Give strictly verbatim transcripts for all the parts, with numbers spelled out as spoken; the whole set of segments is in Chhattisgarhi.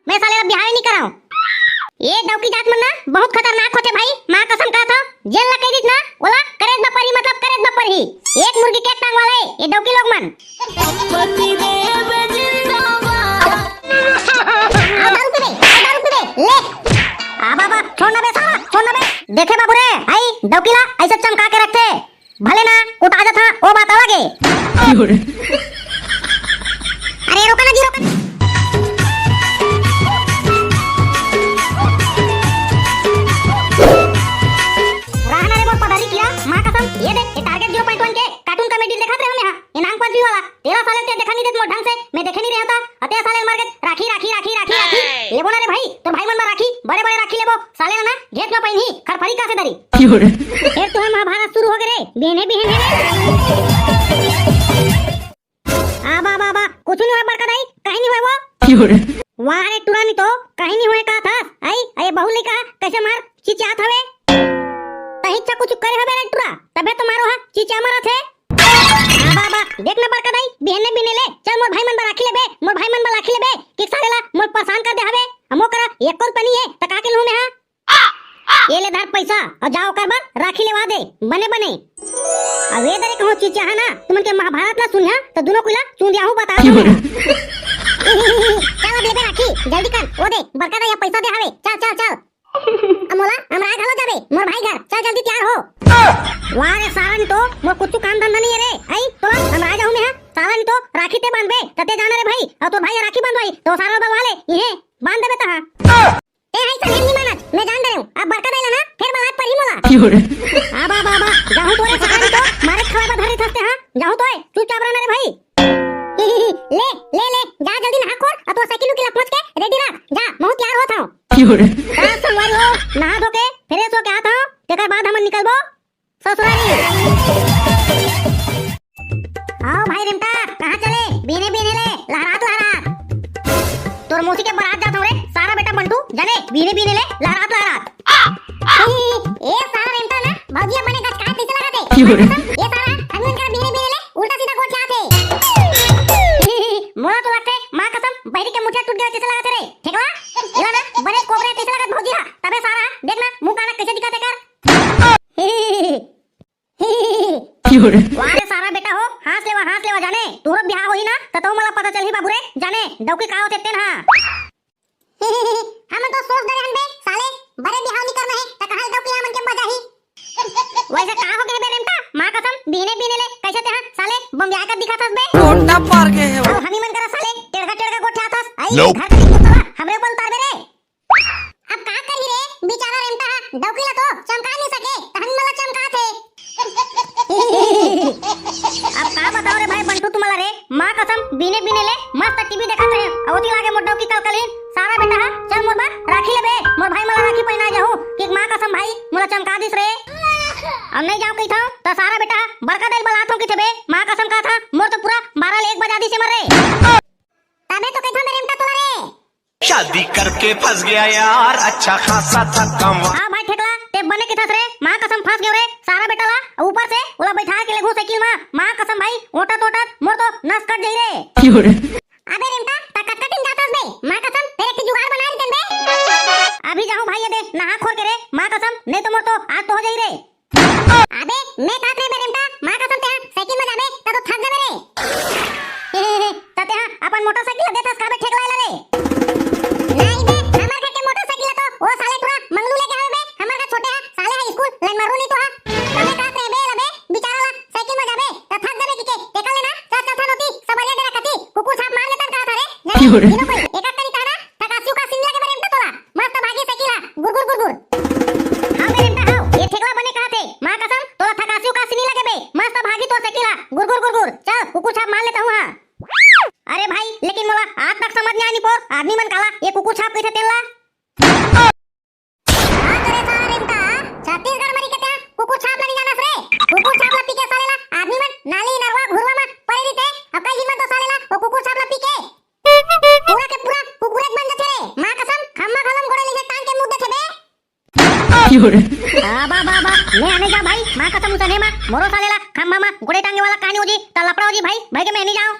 मैं साले ला बिहाव नहीं कराऊं। ये डौकी जात मन ना बहुत खतरनाक होथे भाई, माँ कसम कहत हंव, जेन ला कह दिस ना, ओला करे बर परही, मतलब करे बर परही। एक मुर्गी के एक टांग वाले ये डौकी लोग मन। आ दारू पी बे, आ दारू पी बे, ले। आ बाबा, छोड़ ना बे साला, छोड़ ना बे। देखे बाबू रे, आई डौकी ला ऐसे चमका के रखथे। भले ना कुटा जात हा, ओ बात अलग हे। अरे रोका ना जी, रोका ना। रहा ना रे मोर पधारी कीरा, माँ कसम, ये देख, ये Target zero point one के cartoon comedy देखात रहेंव मैं हा, ये नाम पंचमी वाला। तेला साले ते देखा नहीं देत मोर ढंग से, मैं देखे नहीं रहेंव ता, अते साले मर गे, राखी, राखी, राखी, राखी, राखी। लेबो ना रे भाई, तोर भाई मन बर राखी, बड़े बड़े राखी लेबो, साले ना घेंच में पहिनही, खरफरी कसे धरही। फेर तुंहर महाभारत शुरू हो गे रे, बिहने बिहने रे। आ बा बा बा, कुछ नहीं होय बड़का दाई, कहीं नहीं होय वो। वाह रे टुरा, नहीं तो कहीं नहीं होय का था। आई, अरे बहू लइका कइसे मार चिचियात हवे। तही च कुछ करे हवे रे टुरा, तभे तो मारो हा चिचिया मरत हे। आ बा बा, देख ना बड़का दाई, बिहने बिहने ले, चल मोर भाई मन बर राखी लेबे, मोर भाई मन बर राखी लेबे, कि साले ला मोर परेशान कर दे हवे। हमो करा एक कौन पनी हे, त का के लूं मैं हा? ये ले धर पैसा अउ जा ओकर बर राखी लेवा दे, बने बने। अब ये दरे कहूं चिचियाहा ना, तुमन के महाभारत ला सुनिहा, त दुनो कुला चूंदियाहू बता दो। चल अब लेबे राखी, जल्दी कर, ओ दे, बड़का दाई पैसा दे हवे, चल, चल, चल। अब मोला अमराय घलो जाबे, मोर भाई घर, चल जल्दी तैयार हो। वाह रे सारन तो, मोर कुछ काम धंधा नहीं हे रे, आई, तोला अमराय जाहूं मैं हा, सारन तो राखी ते बांधबे, त ते जाना रे भाई, अउ तोर भाई राखी बांधवाही, त सारा बलवा ले, इहे, बांध देबे तहां। ए हाय, साले नहीं मानत, मैं जान दे रहे हूँ। अब बड़का दाई ला ना, फेर बलात परही मोला। आ बा बा बा, जाहूं तो रे साले तो, मारे खवा बा धरे थसते, हाँ? जाहूं तो ए, चुपचाप रहना रे भाई। ले, ले, ले, जा जल्दी नहा खोर, अउ तोर साइकिल उकिल ला पहुंच के ready रख, जा, महूं तैयार होत हंव। का संगवारी हो, नहा धो के, fresh होके आत हंव, तेकर बाद हमन निकलबो। ससुरारी। आओ भाई रेमटा, कहाँ चले? बीने बीने ले, लहरात लहरात। तोर मौसी के बरात जात हूँ रे, सारा बेटा बंटू, जाने, बीने बीने ले, लहरात लहरात। ए, ए सारा रेमटा ना, भौजी अपने गचकाए तैसे लागत हे। क्यों रे? माँ कसम, ए सारा, अभी उनका बीने बीने ले, उल्टा सीधा गोठ जात हे। मोला तो लगथे, माँ कसम, बहिरी के मुठिया टूट गया तैसे लागत हे रे। ठेकवा, एला ना, बने कोबरे तैसे लागत भौजी हा। तबे सारा, देख ना, मुंह काना कैसे दिखत हे कर। वाह रे सारा बेटा हो, हाँस लेवा, हाँस लेवा जाने। तोरो बिहाव होही ना, त तहू मन ला पता चलही बाबू रे, जाने, डौकी का होथे तेन हा। हमन तो सोच डरे हन बे, साले, बड़े बिहाव नी करना हे, त कहाँ डौकी हमन के बजाही। वैसे का हो गे बे रेमटा, माँ कसम, बीने बीने ले, कैसे तेहा, साले, बम्बिया का दिखाथस बे। कोंडा पार गे हे वो। अउ हमी मन करा साले, टेड़गा टेड़गा गोठियाथस, आई, Nope। घर का दिख तो हमरे ऊपर उतार बे रे। अब का करही रे, बेचारा रेमटा हा, डौकी ला तो चमका नहीं सके, तहन मला चमकाथे। अब का बताओ रे भाई बंटू तुम्हाला रे, माँ कसम बीने बीने ले मस्त टीवी देखत रहे, अउ ओती लागे मोर डौकी कलकलीन, सारा बेटा हा, चल मोर बर राखी लेबे, मोर भाई मला राखी पहिना जाहू, कि माँ कसम भाई मोला चमका दिस रे। अब नहीं जाओ कहिथव, त सारा बेटा हा, बड़का दाई ल बलात हूँ किथे बे, माँ कसम कहत हा, मोर तो पूरा बारह ले एक बजा दिस हे मर रे। तबे तो कहिथव बे रेमटा तोला रे। शादी करके फंस गया यार, अच्छा खासा था कमा। हाँ भाई ठेकला, ते बने कहिथस रे, माँ कसम फंस गेंव रे, सारा बेटा ला, अउ ऊपर से ओला बैठा के लेगहूँ साइकिल मा, माँ कसम भाई, ओटत ओटत मोर तो नस कट जाही रे। क्यों रे? अबे रेमटा, त कतका दिन जाथस बे, माँ कसम, फेर एक ठे जुगाड़ बना लेतेन बे। अभी जाहूँ भाई, ये दे, नहा खोर के रे, माँ कसम, नहीं तो मोर तो आज तो हो जाही रे। अबे, मैं कहत रहे बे रेमटा, माँ कसम तेहा साइकिल में जाबे, त तो थक जाबे रे। त तेहा अपन मोटरसाइकिल ला देथस का बे ठेकला ला रे? नहीं बे, हमर घर के मोटरसाइकिल ला तो ओ साले टुरा मंगलू लेके आवे बे, हमर घर छोटे हा, साले हा स्कूल, लाइन मारू नहीं तो हा। त मैं कहत रहे बे ला बे, बेचारा ला साइकिल में जाबे, त थक जाबे किके, तेकर ले ना, चल चल थान ओती, सबरिया डेरा कती, कुकुर छाप मार लेतन कहत हा रे। नहीं, क्यों रे? इनो कोई, एक आध तनी कहना, थकासी उकासी नहीं लगे बे रेमटा तोला। मस्त भागी साइकिल हा, गुर गुर गुर गुर। हाँ बे रेमटा हाँ, ये ठेकला बने कहत हे। माँ कसम, तोला थकासी उकासी नहीं लगे बे। मस्त भागी तोर साइकिल हा, गुर गुर गुर गुर। चल, कुकुर छाप मार लेता हूँ हाँ। अरे भाई, लेकिन मोला आज तक समझ नहीं आनी पोर, आदमी मन काला ये कुकुर छाप कहिथे तेन ला। हाँ तो रे साला रेमटा, छत्तीसगढ़ मरी के तेहा कुकुर छाप ला नहीं जानस रे। कुकुर छाप ला पी के साले ला आदमी मन नाली, नरवा, घुरवा मा परे रहिथे। अब कई झिन मन तो साले ला वो कुकुर छाप ला पी के पूरा के पूरा कुकुरे बन जाथे रे। माँ कसम, खम्मा घलो म गोड़े नीचे टांग के मुद देथे बे। क्यों रे? आ बा बा बा, मैं आने जा भाई, माँ कसम उसने मा, मोरो साले ला खम्मा मा गोड़े टांगे वाला कहानी हो जी, त लफड़ा हो जी भाई, भाई के मैं नहीं जाओ।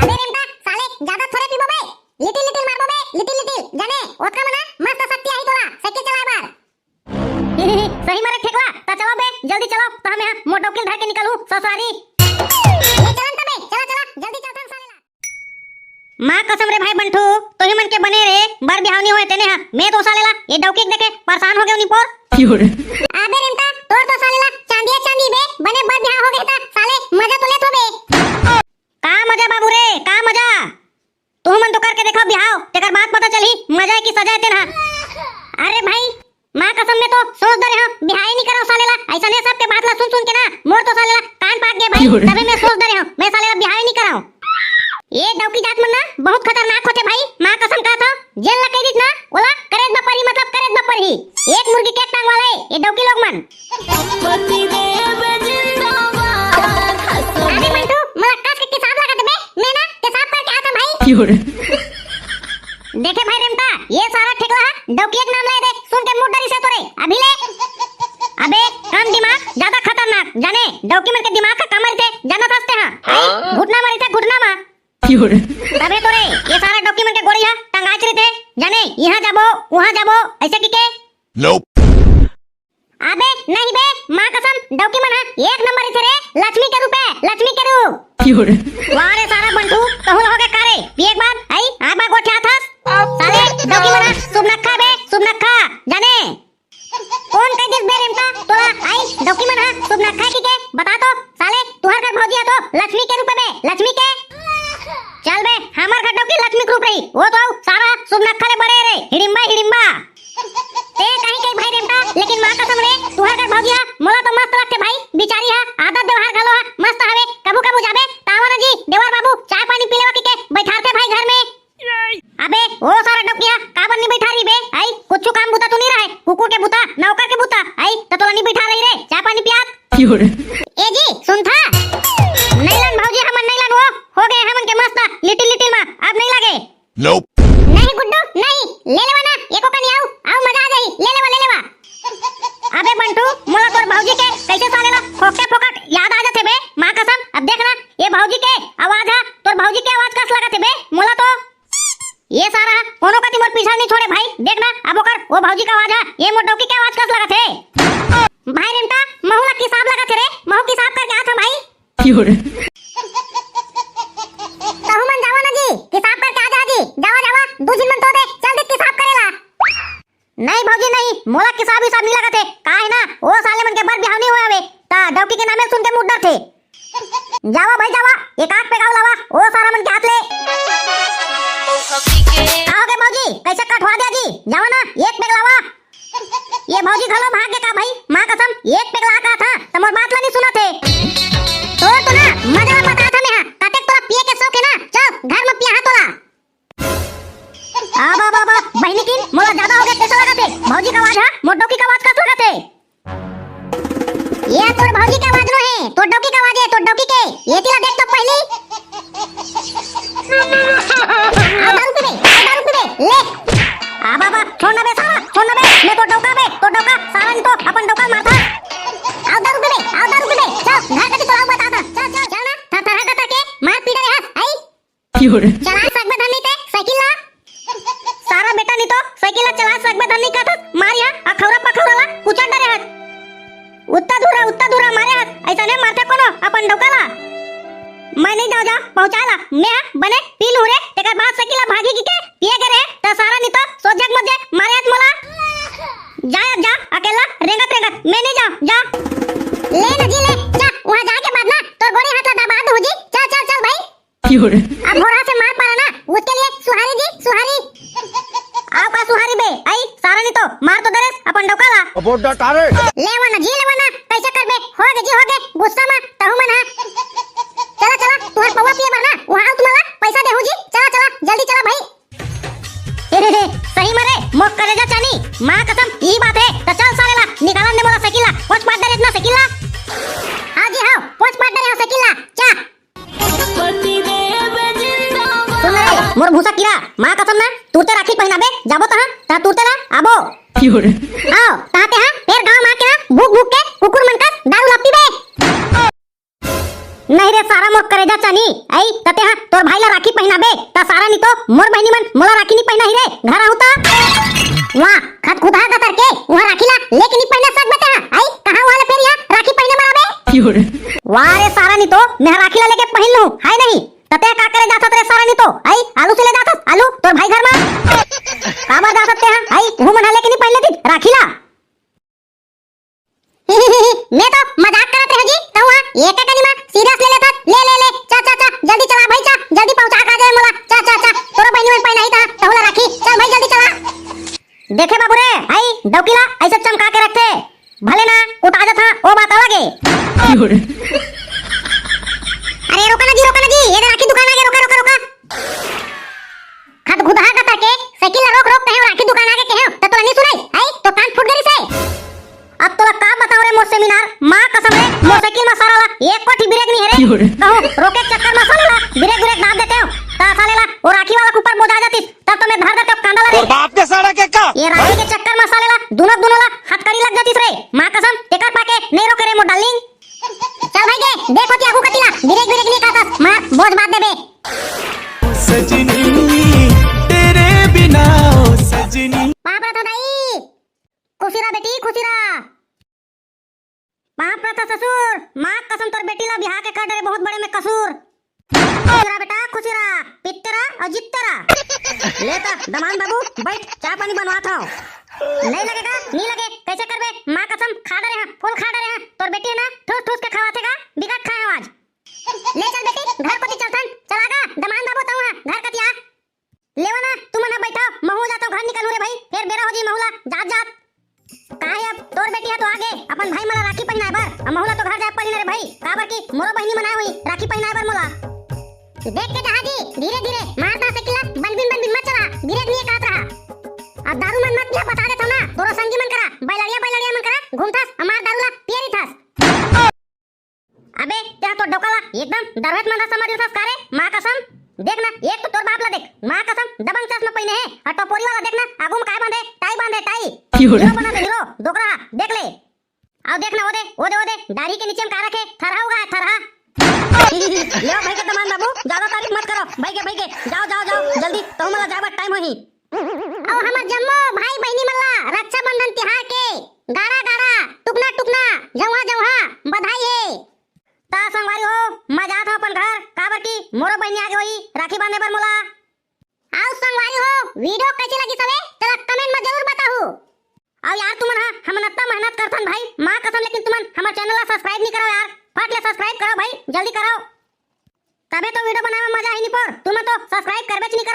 अबे रेमटा, साले ज्यादा थोड़े पीबो बे, लिटिल लिटिल ससुरारी। ले चलन तबे, चला, चला, जल्दी चलथन साले ला। माँ कसम रे भाई बंठू, तोही मन के बने रे, बर बिहाव नी होय तेने हा, मैं तो साले ला, ये डौकी के देखे परेशान हो गए नी पोर। अबे रेमटा, तोर तो साले ला चांदिया चांदी बे, बने बर बिहाव हो गए ता, साले मजा तो लेत होबे। का मजा बाबू रे, का मजा? तुहू मन तो करके देखो बिहाव, तेकर बाद पता चलही मजा है कि सजा है तेन हा। अरे भाई, माँ कसम में तो सोच डरे हूँ, बिहाव ही नहीं करो साले ला। ऐसा नहीं सबके बात ला सुन सुन के ना, मोर तो साले ला कान पाक गए भाई। तबे मैं सोच डरे हूँ, मैं साले ला बिहाव ही नहीं कराऊँ। ये डौकी जात मन ना बहुत खतरनाक होते भाई, माँ कसम का था, जेन ला कह दीत ना, ओला करे बर परही, मतलब करे बर परही। एक मुर्गी के एक टांग वाला है ये डौकी लोग मन। अरे मंटू, मोला कस के किसाब लगा देबे, मैं ना किसाब करके आता भाई। देखे भाई रेमटा, ये सारा ठेकला हा डौकी के नाम ले दे, सुन के मुंह डरी से तोरे, अभी ले। अबे कम दिमाग, ज्यादा खतरनाक, जाने डौकी मन के दिमाग का कमर थे, जाना थसते हाँ। घुटना मारी थे, घुटना मा। तबे तो रे, ये सारा डौकी मन के गोड़ी हा टंगाच रहिथे, जाने यहाँ जाबो, वहाँ जाबो, ऐसे की के? Nope। अबे नहीं बे, माँ कसम, डौकी मन हा एक नंबर रहिथे रे, लक्ष्मी के रूप है, लक्ष्मी के रूप। वाह रे सारा बंटू, कहूँ रहोगे का रे? पिए के बाद आई, आबा गोठिया थस। साले डौकी मन हा सुबनक्खा बे, सुबनक्खा, जाने। कौन कह दिस बे रेमटा तोला, आई डौकी मन हा सुबनक्खा की के? बता तो साले, तुहर घर भौजी हा तो लक्ष्मी के रूप बे, लक्ष्मी के। चल बे, हमर घर डौकी लक्ष्मी के रूप रही, वो तो आऊ सारा सुबनक्खा ले बड़े रे, हिड़िम्बा हिड़िम्बा। ते कहीं कहीं भाई रेमटा, लेकिन माँ कसम रे, तुहर घर भौजी हा मोला तो मस्त लगथे भाई, बिचारी हा आदत व्यवहार घलो हा मस्त हवे, कभू कभू जाबे तावा ना जी देवर बाबू चाय पानी पी लेवा की के बैठारथे भाई घर में। अबे ओ सारा डौकिया, काबर नी बैठा रही बे? आई कुछ काम बुता तो नी रहे, कुकुर के बुता, नौकर के बुता, आई त तोला नी बैठा रही रे, चाय पानी पियात। ए जी सुन था, नहीं लन भौजी, हमन नहीं लन, वो हो गए हमन के मस्त लिटिल लिटिल मा, अब नहीं लगे। Nope। नहीं गुड्डू नहीं, ले लेवा ना, एको कनी आऊ, आऊ मजा आ जाही, ले लेवा, ले लेवा। अबे बंटू, मोला तोर भौजी के कैसे साले ला फोकटे फोकट याद आ जाथे बे, माँ कसम। अब देख ना, ये भौजी के आवाज हा तोर भौजी के आवाज कस लगथे बे मोला तो। ये सारा कोनो कति मोर पीछा नहीं छोड़े भाई। देख ना, अब ओकर वो भौजी का आवाज हा, ये मोर डौकी के आवाज कस लगथे। भाई रेमटा, महू ला किसाब लगथे रे, महू किसाब करके आत हा भाई। तहू मन जावा ना जी, किसाब करके आ जा जी, जावा जावा, दू झिन मन तो दे, चल दे किसाब करे ला। नहीं भौजी नहीं, मोला किसाब हिसाब नहीं लगथे, का है ना, वो साले मन के बर बिहाव नहीं हुआ हवे, ता डौकी के नामे सुन के मुद्दर थे। जावा भाई जावा, एक आध पेग अउ लावा, ओ सारा मन के हाथ ले। का होगे भौजी, कैसे कठवा दिया जी? जावा ना, एक पेग लावा। ये भौजी घलो भाग गे का भाई? माँ कसम, एक पेग ला का था, त मोर बात ला नहीं सुनत हे। तोर तो ना, मजा ला पता था मैं हा, कतेक तोला पिए के शौक है ना, चल, घर में पिया हा तोला। आ बा, बा, बा, बहिनी किन, मोला ज्यादा होगे, कैसा लगत हे? भौजी का आवाज हा, मोर डौकी का आवाज कस लगत हे? ये तोर भौजी के आवाज नो हे, तोर डौकी के आवाज हे, तोर डौकी के। ये तिला देख तो पहली। आ दारू पीबे, आ दारू पीबे, ले। आ बाबा, छोड़ ना बे सारा, छोड़ ना बे, मैं तोर डौका बे, तोर डौका, सारा नहीं तो अपन डौका मारता। आ दारू पीबे, आ दारू पीबे, चल, घर का तोला बता दा, चल, चल, चल ना, थर थर का करके, मार पीटा रे हाथ, आई। चला सकबे धन नहीं ते साइकिल ला। सारा बेटा नहीं तो साइकिल ला चला सकबे धन नहीं कहत, मार या अखौरा पखौरा ला कुचल डरे हस। उत्ता धुरा, उत्ता धुरा मारे हस, ऐसा नहीं मारते कोनो अपन डौका ला। मैं नहीं जाओ जा पहुंचा ला, मैं हा बने पी लूं रे, तेकर बाद साइकिल ला भागी की के पिए के रहे, त सारा नहीं तो सोच जग मजे मारे हस मोला। जा अब जा, अकेला रेंगत रेंगत, मैं नहीं जाओ, जा। ले ना जी ले, जा, वहाँ जाके बाद ना तोर गोड़े हाथ ला दबा दूं जी, चल चल चल भाई। अब भोरा से मार पारा ना, उसके लिए सुहारी जी, सुहारी। आओ का सुहारी बे, आई, सारा नहीं तो, मार तो दरेस, अपन डौका ला। अबो डटा रे। लेवा ना जी, लेवा ना, कैसे करबे, हो गे जी, हो गे, गुस्सा मा, तहू मन हा। चला, चला, तुहर पौवा पिए बर ना, वहाँ आओ तुम्हारा, पैसा देहू जी, चला, चला, जल्दी चला भाई। सही मा रे, मोर कलेजा चानी, माँ कसम, यही बात है, त चल साले ला, निकालन दे मोला साइकिल ला, पोंछ मार दे रे इतना साइकिल ला। हाँ जी, हाँ, पोंछ मार दे रे, हाँ, साइकिल ला, चा। सुन रे, मोर भूसा कीरा, माँ कसम ना, तुरते राखी पहिनाबे, जाबो तहाँ, तहाँ तुरते ना, आबो। आओ, तहाँ ते हाँ, फेर गाँव मा के ना, भूख भूख के, कुकुर मन कस, दारू ला पीबे। नहीं रे, सारा मोर करेजा चानी, आई, तते हाँ, तोर भाई ला राखी पहिनाबे, ता सारा नहीं तो, मोर बहिनी मन, मोला राखी नहीं पहिना ही रे, घर आहू ता। वाह, खत खुद हाँ गतर के, वहाँ राखी ला, लेके नहीं पहिना सकबे ते हाँ, आई, कहाँ वाले फेर यहाँ, राखी पहिने बर आबे? वाह रे सारा नी तो, मैं राखी ला लेके पहिन लूं, हाय नहीं? तते का करे जाथस रे सारा नी तो, आई आलू से ले जाथस, आलू तोर भाई घर मा। काबर जाथस ते हा, आई हूं मन हा लेके नहीं पहिन लेती राखी ला। मैं तो मजाक करत रहे जी, कहूं हा, ये का कनी मा सीरियस ले लेथस, ले, ले, ले, चा, चा, चा, जल्दी चला भाई चा, जल्दी पहुंचा का जाए मोला, चा, चा, चा, तोरो बहिनी मन पहिनाही ता, तहूं ला राखी, चल भाई जल्दी चला। देखे बाबू रे, आई डौकी ला ऐसे चमका के रखथे, भले ना कुटा जथा, ओ बात अलग है। अरे रोका ना जी, रोका ना जी, ये राखी दुकान आगे, रोका, रोका, रोका। खत खुदहा का तरके साइकिल ला रोक, रोक कहे, राखी दुकान आगे कहे, त तोला नहीं सुनाई, आई तो कान फूट गई से। अब तोला का बताओ रे मोर सेमिनार, माँ कसम रे, मोर साइकिल मा सारा ला एक कोठी ब्रेक नहीं है रे। कहूं रोके चक्कर मा साले ला ब्रेक ब्रेक दाब देते हो, ता साले ला वो राखी वाला के ऊपर बोझा जातिस, तब तो मैं धर देते हो कांदा ला रे। तोर बाप के सारा के का? ये राखी के चक्कर मा साले ला दुनो दुनो ला हथकड़ी लग जातिस रे। माँ कसम, तेकर पाके नहीं रोके रे मोर डार्लिंग। चल भाई गे, देखो कि आगू कतिला ब्रेक ब्रेक नहीं काटस, मार बोझ बात देबे। सजनी, तेरे बिना ओ सजनी। पाँव परत हो दाई, खुशी रह बेटी, खुशी रह। पाँव परत हो ससुर, माँ कसम तोर बेटी ला बिहा के कर डरे बहुत बड़े में कसूर। खुशी रह बेटा, खुशी रह, पित्ते रह और जित्ते रह। ले ता दमान बाबू, बैठ, चाय पानी बनवात हूं। नहीं लगेगा, नहीं लगे, कैसे करबे? माँ कसम खा डरे हैं, फुल खा डरे हैं, तोर बेटी है ना, ठूस ठूस के खवाथे का, बिकट खाए हो आज। ले चल बेटी, घर कोती चलथन। चल आगा, दमान बाबू तहूं हा, घर कतिया। लेवा ना, तुमन हा बैठा, महूं जाथंव घर निकलूं रे भाई, फेर बेरा हो जी महूं ला, जात जात। काहे अब तोर बेटी हा तो आगे, अपन भाई मन ला राखी पहिनाए बर, अब महूं ला तो घर जाए पड़ी ना रे भाई, काबर कि मोरो बहिनी मन आए होही राखी पहिनाए बर मोला। देख के जहाजी, धीरे धीरे, मार ता साइकिल ला, बनबिन बनबिन मत चला, ब्रेक नहीं काट रहा। अब दारू मन मत पिया, बता देथंव ना, तोरो संगी मन करा, बैलड़िया बैलड़िया मन करा, घूमथस, हमार दारू ला पिए रहिथस। अबे, तें तो डौका ला एकदम दरवेत मंदा समझ लेथस का रे? माँ कसम, देख ना, एक तो तोर बाप ला देख, माँ कसम, दबंग चश्मा पहिने हे, और टपोरी वाला देख ना, आगू में काय बांधे, टाई बांधे, टाई। क्यों रे? हीरो बना दे, हीरो, डोकरा, देख ले। आओ देख ना, वो दे, वो दे, वो दे, दाढ़ी के नीचे में का रखे, थरहा उगा है, थरहा। ले भाई के दमान बाबू, ज्यादा तारीफ मत करो, भाई के, भाई के, जाओ, जाओ, जाओ, जल्दी, तहूं मन ला जाए बर टाइम होही। अउ हमर जम्मो भाई बहिनी मन ला रक्षाबंधन तिहार के गाड़ा गाड़ा, टुकना टुकना, जौहा जौहा बधाई हे। ता संगवारी हो, मैं जात हूँ अपन घर, काबर की मोरो बहिनी आगे होही राखी बांधे बर मोला। अउ संगवारी हो, वीडियो कैसे लगिस हवे, तेला कमेंट में जरूर बताहू। अउ यार तुमन हा, हमन अतना मेहनत करथन भाई, माँ कसम, लेकिन तुमन हमर चैनल ला सब्सक्राइब नहीं करो यार, फट ले सब्सक्राइब करो भाई, जल्दी करो। तभे तो वीडियो बनावे में मजा आही नहीं पर, तुमन तो सब्सक्राइब करबेच नहीं